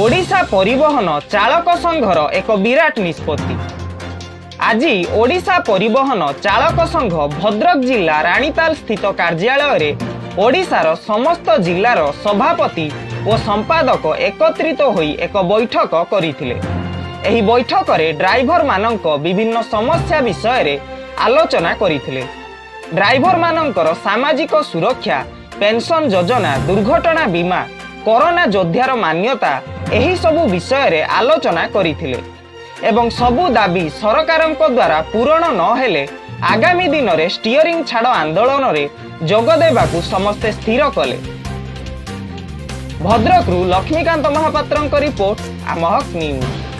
ଓଡ଼ିଶା ପରିବହନ ଚାଳକ ସଂଘର ଏକ ବିରାଟ ନିଷ୍ପତ୍ତି। ଆଜି ଓଡ଼ିଶା ପରିବହନ ଚାଳକ ସଂଘ ଭଦ୍ରକ ଜିଲ୍ଲା ରାଣୀତାଲ ସ୍ଥିତ କାର୍ଯ୍ୟାଳୟରେ ଓଡ଼ିଶାର ସମସ୍ତ ଜିଲ୍ଲାର ସଭାପତି ଓ ସମ୍ପାଦକ ଏକତ୍ରିତ ହୋଇ ଏକ ବୈଠକ କରିଥିଲେ। ଏହି ବୈଠକରେ ଡ୍ରାଇଭରମାନଙ୍କ ବିଭିନ୍ନ ସମସ୍ୟା ବିଷୟରେ ଆଲୋଚନା କରିଥିଲେ। ଡ୍ରାଇଭରମାନଙ୍କର ସାମାଜିକ ସୁରକ୍ଷା, ପେନ୍ସନ ଯୋଜନା, ଦୁର୍ଘଟଣା ବୀମା, କରୋନା ଯୋଦ୍ଧାର ମାନ୍ୟତା, ଏହିସବୁ ବିଷୟରେ ଆଲୋଚନା କରିଥିଲେ ଏବଂ ସବୁ ଦାବି ସରକାରଙ୍କ ଦ୍ୱାରା ପୂରଣ ନହେଲେ ଆଗାମୀ ଦିନରେ ଷ୍ଟିଅରିଂ ଛାଡ଼ ଆନ୍ଦୋଳନରେ ଯୋଗ ଦେବାକୁ ସମସ୍ତେ ସ୍ଥିର କଲେ। ଭଦ୍ରକରୁ ଲକ୍ଷ୍ମୀକାନ୍ତ ମହାପାତ୍ରଙ୍କ ରିପୋର୍ଟ, ଆମ ହକ୍ ନ୍ୟୁଜ୍।